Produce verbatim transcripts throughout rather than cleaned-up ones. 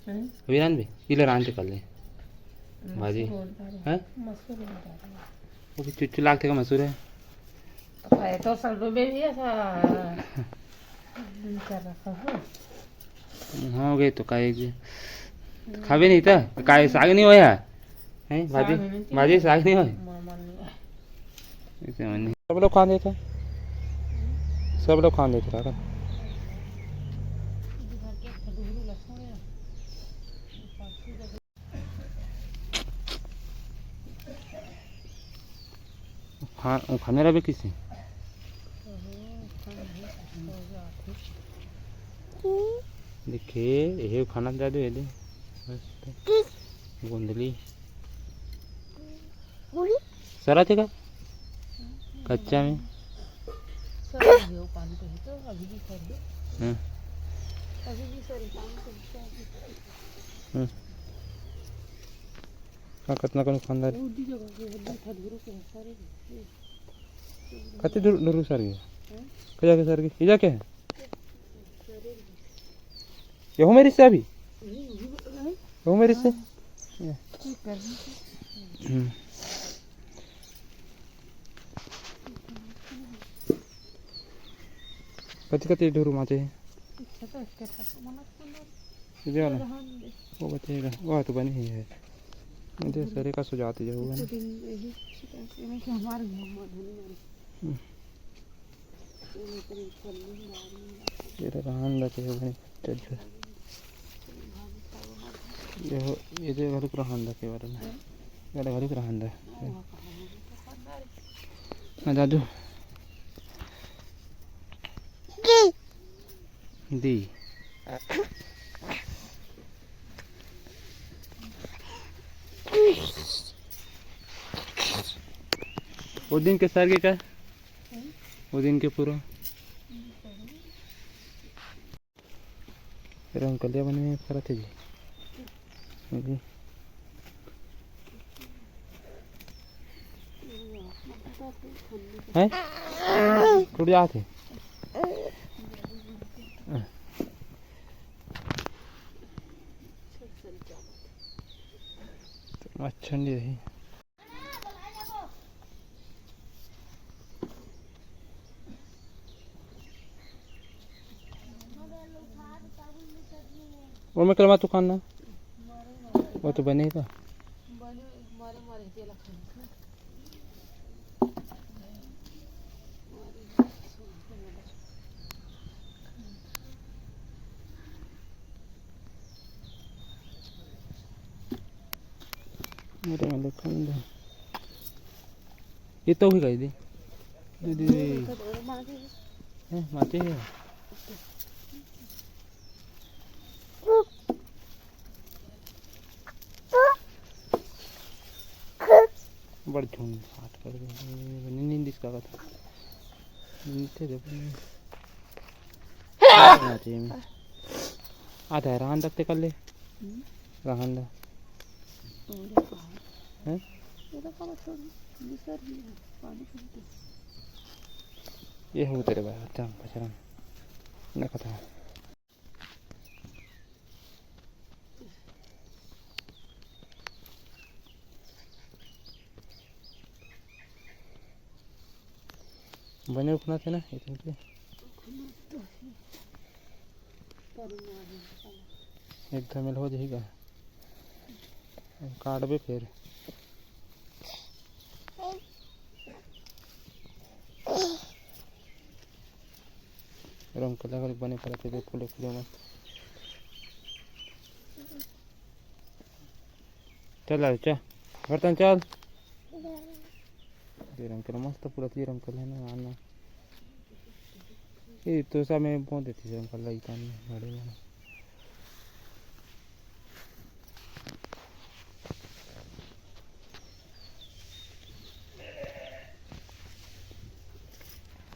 अभी रांध बे, इला रांध के कर ले। भाजी। मसूर और डाल। हैं? मसूर और डाल। वो भी चुच्चू लागथे का मसूर हे? तो खाए तो सब डूबे भी ऐसा कर रखा हो। हो गए तो काहे जे। खाबे नहीं था? काहे साग नहीं होय? हैं? भाजी, साग नहीं भाजी, साग नहीं होय? मोर मन नहीं है। इसे मन नहीं। सब लोग खा लेते। सब लोग खा लेते काका। हाँ, वो खाने रहे किसी। देखिए, ये खाना ज्यादा है दे। मस्त। गोंदली। सरा थे का? कच्चा में। सर, ये वो पानी तो है तो अभी भी सर है। हाँ। अभी भी सर है, पानी तो है, अभी भी। हाँ। हाँ, कितना कौन खानदार। वो दी जगह के, वो दी था, धुरु के, सर है। कति धुरु, धुरु सर गए? हाँ? कजा के सर गए? इजा के है? यहू मेरी से अभी? यहू मेरी से? हम्म। कति कति ढुरु माचे हे? इदे वाला? वो बचेगा, वो तो बनी ही है। मुझे सरे का सुझाव दे जाऊंगा ना। हम्म। ये तो रहन दा के बने चल। ये हो, ये जो घर को रहन दा के बारे में। ये घर को रहन दा। ना दादू। दी। वो दिन के सर के का? वो दिन के पूरा। रमकलिया बने में फरत हे जी। जी। हैं? टूट जात हे। अच्छा नहीं रही। वो में कलमा तू खाना, वो तो बने ही था। अरे मैं देखा नहीं। ये तो ही गई दी। दे, दे, दे। हैं, माते हैं। बड़ झुंड साथ कर दे। नींद इसका कथा। नीचे जब नहीं। आधा है, रान तक ते कर ले। हम्म। राहन दा। और ये कहाँ है? हैं? ये तो कहाँ छोड़, ये सर भी है, पानी पीते। ये हो तेरे भाई, अच्छा, पचरा। ना कथा। बने उखना थे ना, इतने के। एक धमेल हो जाएगा। काटबे फिर। रमकलिया घरी बने फरत हे, फूले फूले मस्त। चल आ, चल। बर्तन चल। ये रमकलिया मस्त फूलत हे, ये रमकलिया हे ना, आना। ये तो सब में बोंद देथे रमकलिया, इकान में, घड़ी में।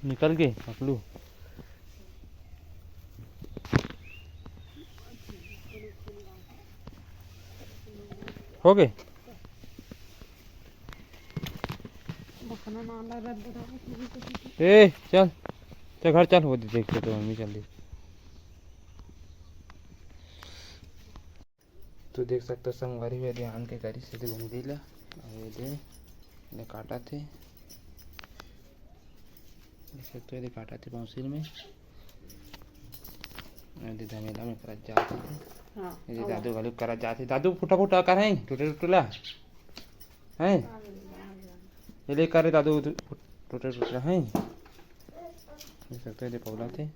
निकल गे अकलू। हो गे। ए चल, चल घर चल, वो देखते तो मम्मी चल दी। तो देख सकथो संगवारी हो, एदे आन के करिस एदे गुंदी ला, अउ एदे, एदे काटत हे, देख सकथो एदे काटत हे पौंसिल में। एदे धमेला में करत जात हे। हाँ, एदे दादू घलो करत जात हे। दादू फुटा फुटा कर हे, टूटे टूटे ला। हे? एदे करे दादू, टूटे टूटे हे। देख सकथो एदे पौलत हे।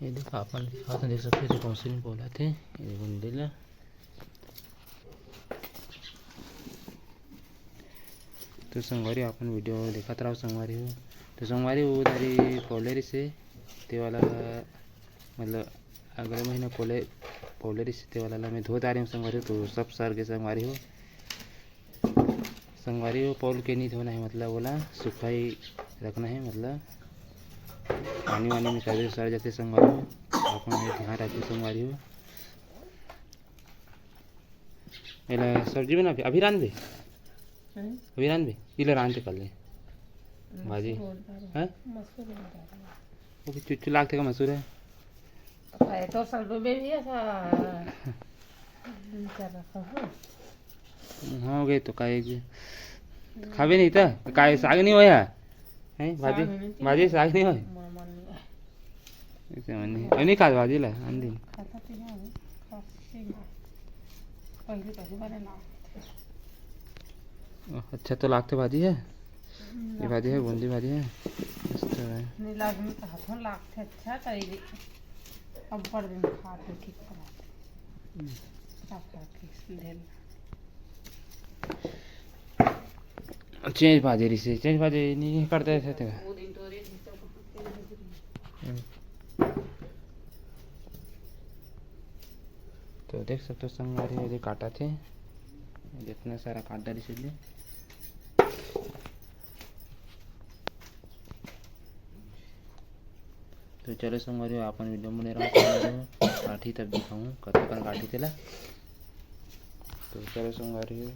एदे अपन दिखात हे, देख सकथो एदे पौंसिल में पौलत हे, एदे गुंदी ला। तो संगवारी हो, अपन video देखत रहो संगवारी हो। तो संगवारी हो, उधारी पौले रिसे, ते वाला, मतलब, अगले महीना पौले, पौले रिसे, ते वाला ला मैं धो डारे हूँ संगवारी हो। तो सब सर के संगवारी हो, संगवारी हो, पौल के नहीं धोना है, मतलब, ओला सुखाई रखना है, मतलब, पानी वानी में कभी सर जाते संगवारी हो, अपन ये ध्यान रखिए संगवारी हो। एला सब्जी बना, अभी रांध दे। हम्म। अभी रांध दे, इला रांध दे कर ले। भाजी। मसूर और दाल। हैं? मसूर और दाल। वो भी चुच्चू लागथे का मसूर है? तो खाए तो सब्जी में भी ऐसा कर रखा हूँ। हाँ, हो गए तो काहे के। खाबे नहीं था? काहे साग नहीं होया? हैं, भाजी? साग नहीं भाजी, चाहिए। साग नहीं होय? मोर मन नहीं है। ऐसे मन नहीं। अरे नहीं खात भाजी ला, आन दिन। खाता तो है, खाते हैं। पहले तो ही बने ना। अच्छा तो लागथे भाजी है? ये भाजी है, बूंदी भाजी है। मस्त है। नहीं, लाग नहीं तो हाथों लागथे, अच्छा तो ये अब्बड़ दिन खाते ठीक करा। हम्म। सब करके धर। चेंज भाजी रिसे, चेंज भाजी नहीं करते थे तेरा। हम्म। तो देख सकथो संगवारी हो, ये काटत हे, जितना सारा काट डारिस हे। तो चलो संगवारी हो, अपन video में बने रहो संगवारी हो, काटी तब दिखाऊँ कतका कन काटी तेला। तो चलो संगवारी हो,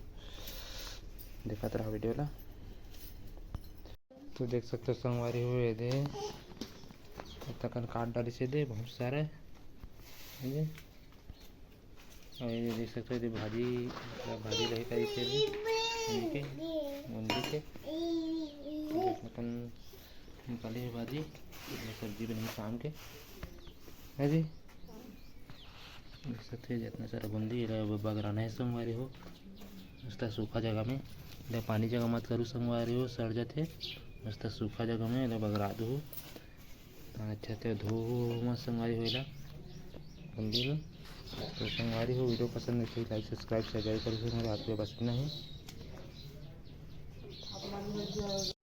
देखत रहो video ला। तो देख सकथो संगवारी हो, ये दे, कतका कन काट डारिस हे दे, बहुत सारा, ये दे। अउ ये देख सकथो, ये भाजी, मतलब भाजी लगे करिस हे अभी, इनके, मुंजी के। अपन निकाले हे भाजी, ये सब्जी बनी शाम के, है जी। देख सकथो, जितना सारा बुंदी, एला बगराना है संगवारी हो, मस्त सूखा जगह में, एला पानी जगह मत करू संगवारी हो, सड़ जाथे, मस्त सूखा जगह में एला बगरा दो। अच्छा, तो धो मस्त संगवारी हो एला मंदिर में। तो संगवारी हो, video पसंद आए तो like, subscribe, share जरूर करो। संगवारी, आप के बस इतना ही।